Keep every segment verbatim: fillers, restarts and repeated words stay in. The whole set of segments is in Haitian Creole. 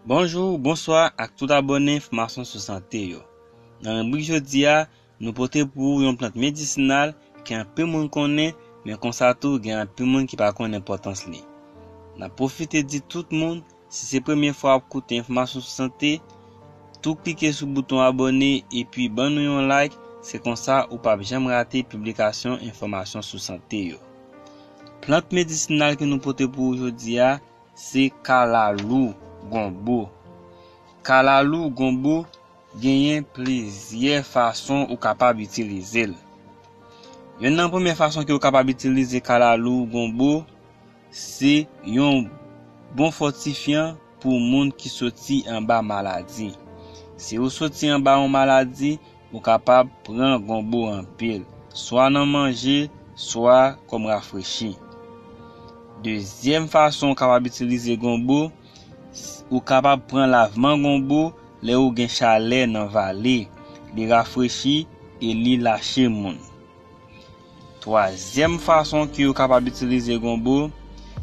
Bonjou, bonswa ak tout abòne Enfòmasyon sou Sante yo. Nan ribrik jodi a, nou pote pou ou yon plant medisinal ke anpil moun konnen, men konsa tou gen anpil moun ki pa konn enpòtans li. N ap pwofite di tout moun, si se premye fwa w ap koute Enfòmasyon sou Sante, tou klike sou bouton abòne epi ban nou yon like, se konsa ou p ap janm rate piblikasyon Enfòmasyon sou Sante yo. Plant medisinal ke nou pote pou ou jodi a, se kalalou gonbo. Kalalou gonbo genyen plizyè fason ou kapab itilize l. Yonn nan premye fason ke ou kapab itilize kalalou gonbo, se yon bon fòtifyan pou moun ki soti anba maladi. Si ou soti anba yon maladi, ou kapab pran gonbo anpil, swa nan manje, swa kòm rafrechi. Dezyèm fason ou kapab itilize gonbo, ou kapab pran lavman gonbo lè ou gen chalè nan vale. Li rafrechi e li lache moun. Twazyèm fason ke ou kapab itilize gonbo,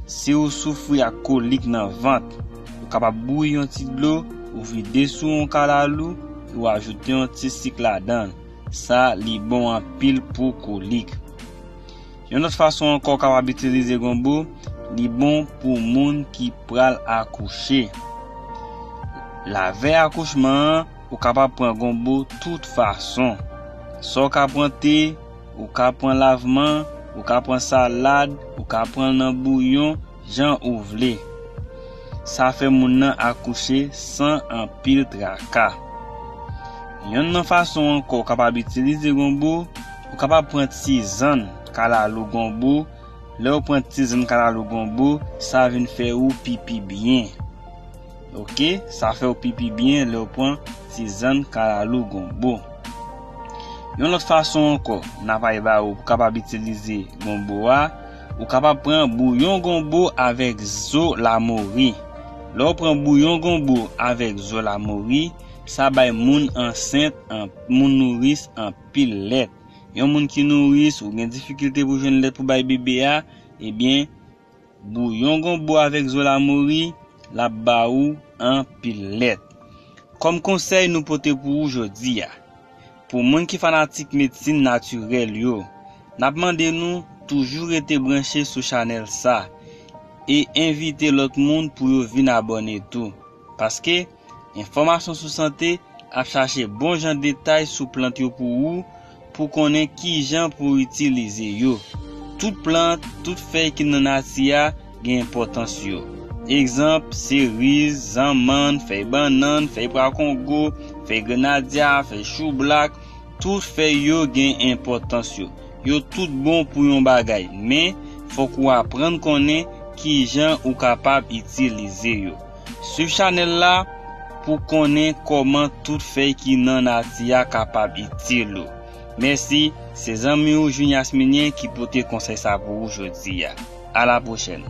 si ou soufri ak kolik nan vant, ou kapab bouyi yon ti dlo, ou vide sou yon kalalou, ou ajoute yon ti sik ladan l. Sa li bon anpil pou kolik. Yon lòt fason ankò ou kapab itilize gonbo, li bon pou moun ki pral akouche. Lavèy akouchman an, ou kapab pran gonbo tout fason. Sa w ka pran te, ou ka pran lavman, ou ka pran salad, ou ka pran nan bouyon, jan ou vle. Sa fè moun nan akouche san anpil traka. Yonn nan fason ankò ou kapab itilize gonbo, ou kapab pran tizann kalalou gonbo. Lè ou pran tizann kalalou gonbo, sa vin fè ou pipi byen. Oke, sa fè ou pipi byen lè ou pran tizann kalalou gonbo. Yon lòt fason ankò, n ap bay ba ou pou kapab itilize gonbo a, ou kapab pran bouyon gonbo avèk zo lamori. Lè ou pran bouyon gonbo avèk zo lamori, sa bay moun ansent, an, moun nouris anpil lèt. Yon moun ki nouris ou gen difikilte pou jwenn lèt pou bay bebe a, ebyen, bouyon gonbo avèk zo lamori, l ap ba ou anpil lèt. Kòm konsèy nou pote pou ou jodi a, pou moun ki fanatik medsin natirèl yo, n ap mande nou toujou rete branche sou chanèl sa e envite lòt moun pou yo vin abòne tou. Paske Enfòmasyon sou Sante ap chache bon jan detay sou plant yo pou ou, pou konnen kijan pou itilize yo. Tout plant, tout fèy ki nan nati a gen enpòtans yo. Egzanp, seriz, zanmann, fèy bannann, fèy pwa kongo, fèy grenadya, fèy choublak, tout fèy yo gen enpòtans yo. Yo tout bon pou yon bagay, men fòk ou aprann konnen kijan ou kapab itilize yo. Swiv chanèl la pou konnen kòman tout fèy ki nan nati a kapab itil ou. Mèsi, se zanmi w Junias Minyen ki pote konsèy sa pou ou jodi a. A la pwochèn.